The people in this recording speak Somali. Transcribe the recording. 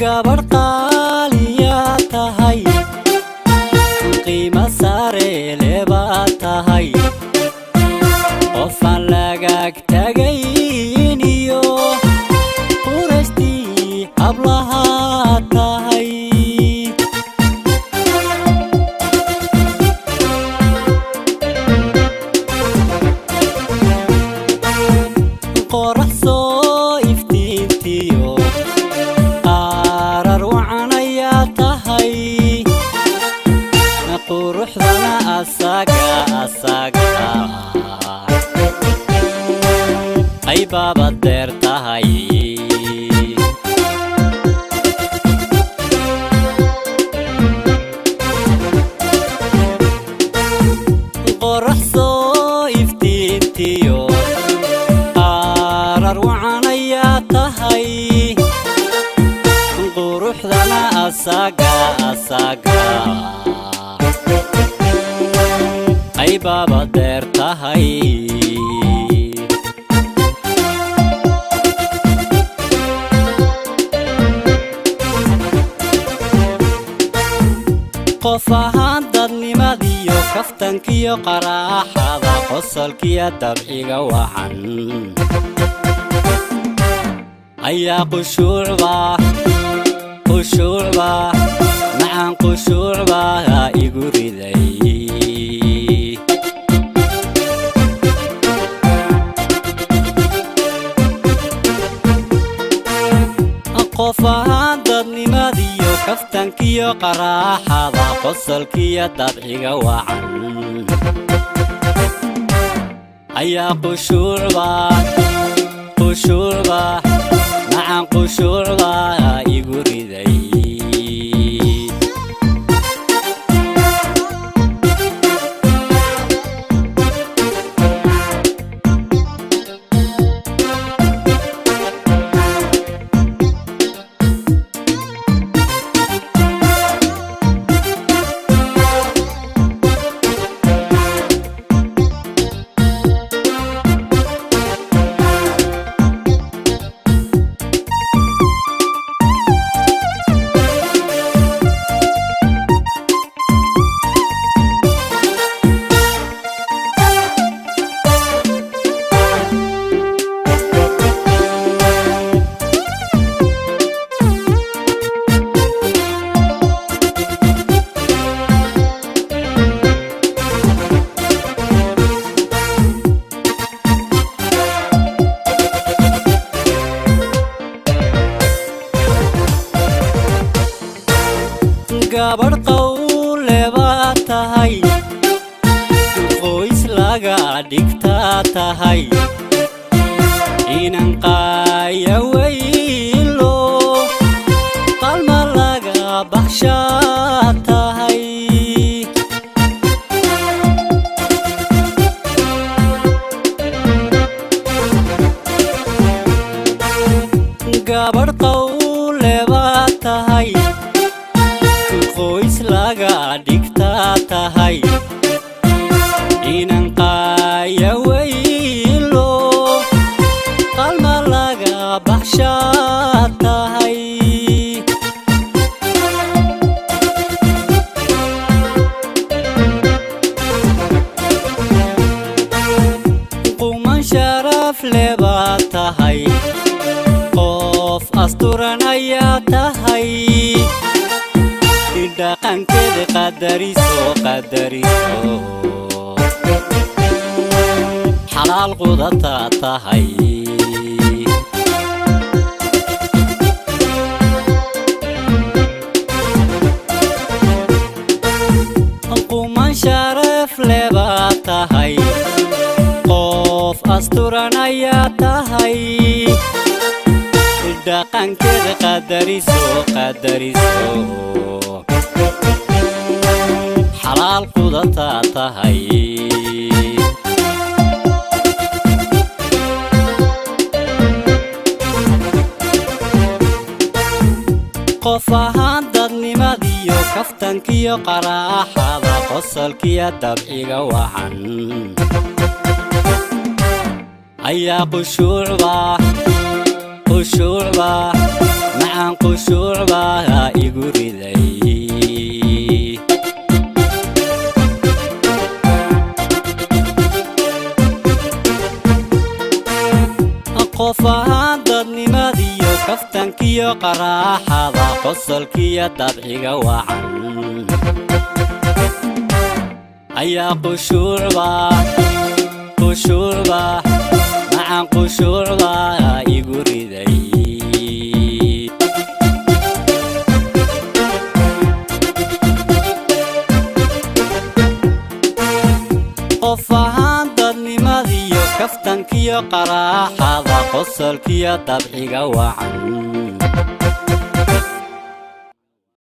Gabadh qaaliyaa tahay, qiimo sare lebaa tahay, qofaan lagaag tagayn iyo qurashtii hablahaa tahay. Qorax soo iftiintiyo qaarar wacanayaa tahay, quruxdana asaga asaga qaybaabad deer tahay. Qorax soo iftiintiyo qaarar wacanayaa tahay, quruxdana asaga asaga qaybaaba deer tahay. Qof ahaan dadnimadiyo kaftankiyo qaraaxada, qosolkiyo dabciga wacan ayaa qushuucba qushuucba macaan qushuucba igu riday. Qof ahaan dadnimadiyo kaftankiyo qaraaxada, qosolkiyo dabciga wacan ayaa qushuucba qushuucba macaan qushuucba igu riday. Gabadh qawle baa tahay, qoys laga dhigtaa tahay, inan qaaya weylo qalma laga baxshaa tahay. Gabadh qawle baa tahay, qoys laga dhigtaa tahay, inan qaaya weylo qalma laga baxshaa tahay. Quman sharaf le baa tahay, qof asturan ayaa tahay, dhaqankeeda qadariso qadariso xalaal qudataa tahay. Quman sharaf le baa tahay, qof asturan ayaa tahay, dhaqankeeda qadariso qadariso xalaal qudataa tahay. Qof ahaan dadnimadiyo kaftankiyo qaraaxada, qosolkiyo dabciga wacan ayaa qushuucba qushuucba macaan Qushuuc baa igu riday. Qof ahaan dadnimadiyo kaftankiyo qaraaxada, qosolkiyo dabciga wacan ayaa qushuucba, qushuucba macan, qushuucba igu riday. Qof ahaan dadnimadiyo kaftankiyo qaraaxada, qosolkiyo dabciga wacan.